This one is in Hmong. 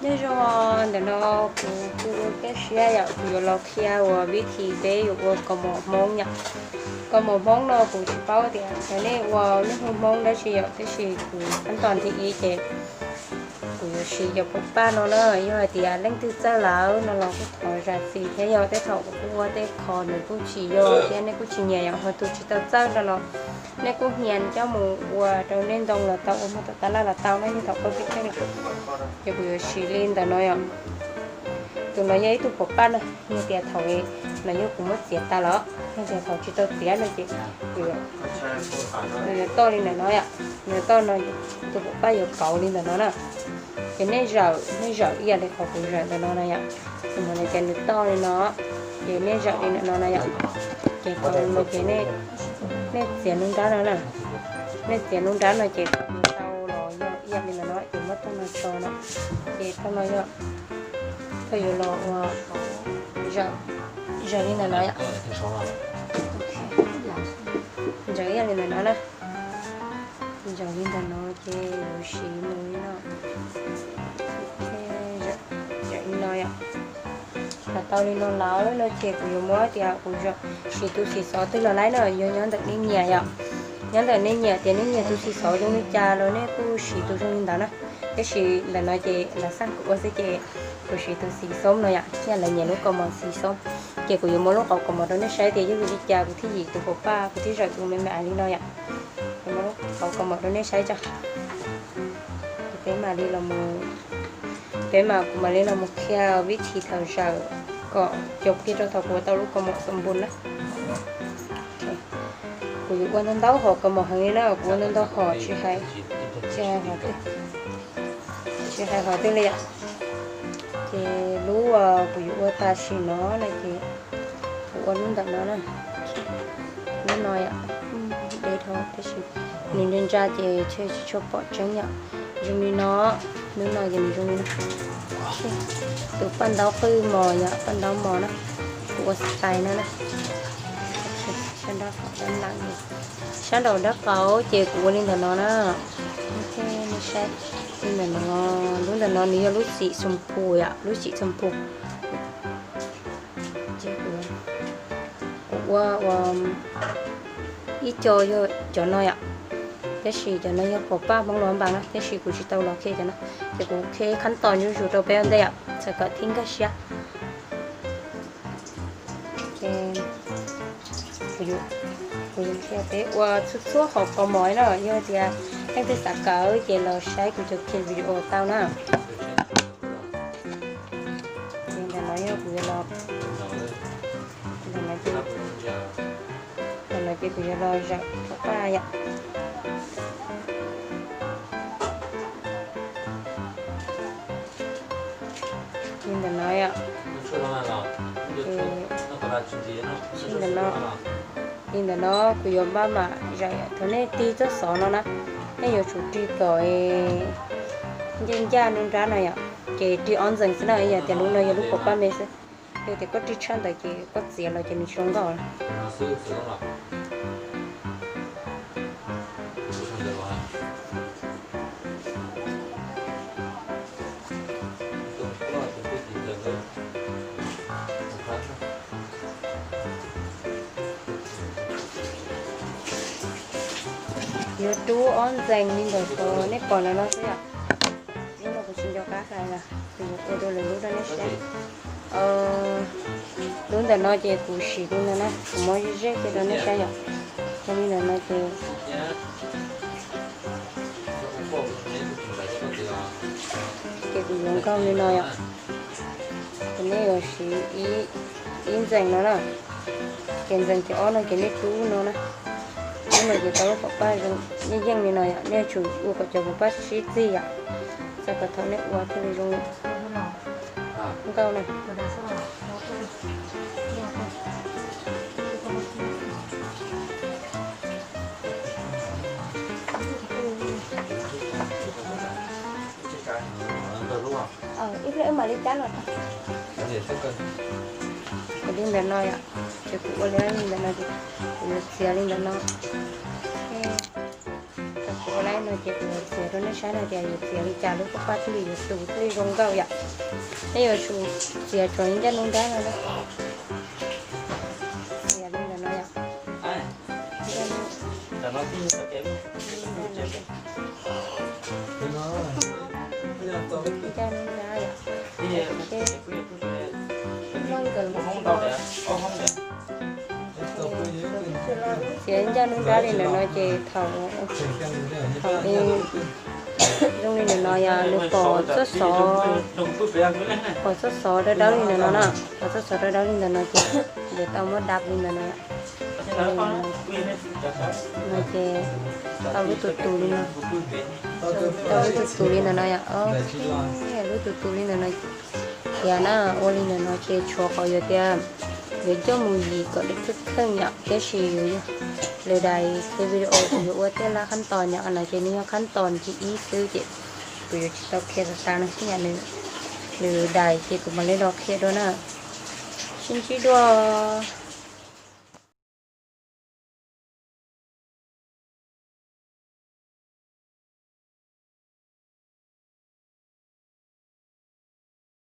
Nyob zoo, ntawm no kuv kuj ua kiab siab yom, kuv yuav los qhia ua vib thim peb yuav ua kaus mom Hmoob yom. Kaus mom Hmoob no kuv tsis paub tias cov nej ua lub hu Hmoob dab tsi yom, tab sis kuv qab ntos nthi ib ces kuv yuav siv cov pom paj no na. Yog hais tias leej twg txawj lawm no los kuj thov zam txim thiab yog tej thaum kuv kuj ua tej qho nws kuj tsis yog thiab nej kuj tsis nyiam yom, ho tus tsis tau txawj no los nej kuj hnia coj mus ua rau nej ntoo los tau, ua muag tom tab laj los tau na, yog thaum koj kev kheej lawm. Ces kuv yuav siv li ntawm no yom. Tus no yog ib tug pom paj na, yog tias thaum no yog kuv muab txiav tas los yog tias thaum tsis tau txiav no ces kuv yuav, nws yuav toj li ntawm no yom, nws yuav toj no, tus pom paj yuav kauv li ntawm no na. Ces nej zawm, nej zawm ib yam li qhov kuv zawm ntawm no na yom. Kuv mam li ces nws toj li no, ces nej zawm li ntawm no na yom. Ces thaum no ces nej txiav lub nrab no na, nej txiav lub nrab no ces tau los yog ib yam li ntawm no ces muab toj no tso na. Ces toj no yog thaum yuav los ua zawm, zawm li ntawm no yom. Zawm ib yam li ntawm no na. Zawm li ntawm no ces yuav siv mus li no. Zawm li no yom. Los tau li no lawm no ces kuv yuav muab tias kuv siv tus xim xov twg los laib na, yog nyob ntawm nej nyiam yom. Nyob ntawm nej nyiam tias nej nyiam tus xim xov zoo li cas los nej kuj siv tus zoo li ntawd na. Tab sis ntawm no ces lam xaj kuv ua xwb ces kuv siv tus xim xoob no yom, yog lawv nyiam lub kaus mom xim xoob. Ces kuv yuav muab lub qhov kaus mom rau nej saib tias yog vim li cas kuv thiaj yim tus pom paj, kuv thiaj zawm tus me me li no yom. Kuv muab lub qhov kaus mom rau nej saib tso. Peb mam li los, peb mam, kuv mam li los mus qhia vib thim thaum zawm kom cov kiag rau thaum kuv ua tau lub kaus mom xoo npun na. Kuv yuav ua ntau ntau hom kaus mom heev li na, kuv ua ntau ntau hom tsis hais, tsis hais hom twg, tsis hais hom twg li yom. Ces lub kuv yuav ua tam sim no no ces kuv ua lub ntawm no na. Lub no yom, deb dhau tab sis nws ntsa ntsa ces tsis tshua pom tseeb yom. Zoo li no, lub no ces nws zoo li no. Tus paj ntaub qwj mos yom, paj ntaub mos na, kuv ua style no na. Sab nraum dab qaub ces kuv ua li ntawm no na. Nej saib, li ntawm no, lub ntawm no nws yog lub xim xoo phu yom, lub xim xoo phu. Ces kuv ua ua ib co yog cov no yom, tab sis cov no yog pom paj Hmoob los npas na, tab sis kuv tsis tau los qhia cov no, ces kuv qhia qhab tos zuj zus rau peb ua ntej yom, txhawm kom thiab nkag siab. Ces kuv yuav qhia peb ua txhua txhua hom kaus mom na, yog tias leej twg xav kawm ces los saib kuv cov video tau na. Ces ntawm no yog kuv yuav los, ntawm no ces, ntawm no ces kuv yuav los zawm pom paj yom. Li ntawm no yom. Li ntawm no, li ntawm no kuv yuav npaj mam zawm yom. Thaum nej tig txoj xov no na, nej yuav tsum rig kom ncaj ncaj lub nrab no yom. Ces rig ob ntxees xwb na, yog tias lub no yog lub pom paj me xwb. Yog tias koj rig tshaj ntawd ces koj txiav los ces nws tsis zoo nkauj. Yuav rub ob ntxees li ntawm nej pom ntawm no xwb yom. Lub no kuv tsis nco qab hais los kuv yuav ua dua lwm lub rau nej saib. Lub ntawm no ces kuv siv li no na, kuv muab zej zej kiag rau nej saib yom. Ces li ntawm no ces, ces kuv yuav nkaug li no yom. Ces nej yuav siv ib ntxees no na. Ces ntxees ces ob no ces nej rub no na. Lub no ces tau lub pom paj zoo yeej yeej li no yom, nej yuav tsum ua kom cov pom paj sib txig yom, txhawm kom thaum nej ua thiaj li zoo nkauj na. Ib pliag wb mam li cab los tau. Ces li ntawm no yom, ces kuv ua li ntawm no ces kuv yuav txiav li ntawm no. Ua li no ces kuv yuav txiav rau nej saib no tias yuav txiav li cas lub paj paj thiaj li yuav tus thiaj li zoo nkauj yom. Nej yuav tsum txiav tsuas ib ncaj nruab nrab no na. Txiav li ntawm no yom. Ncaj nruab nrab yom. Txiav ncaj nruab nrab li ntawm no ces thaum, thaum zoo li ntawm no yog nws pom txoj xov, pom txoj xov dawb dawb li ntawm no na, pom txoj xov dawb dawb li ntawm no ces nws tau muab dap li ntawm no. No ces tau lub tus tus li no, tau lub tus tus li ntawm no yom. Lub tus tus li ntawm no thiab na. Ua li ntawm no ces tshuav qhov yuav tias yuav coj mus yim kom dawb kheej kheej yom, tab sis lwm daim clip video kuv yuav ua tej lab khab tos nyob no ces nws yog khab tos thib ib xwb ces kuv yuav tsis tau qhia tas tas no xwb yom. Lwm daim ces kuv mam li los qhia dua na. Sib ntsib dua.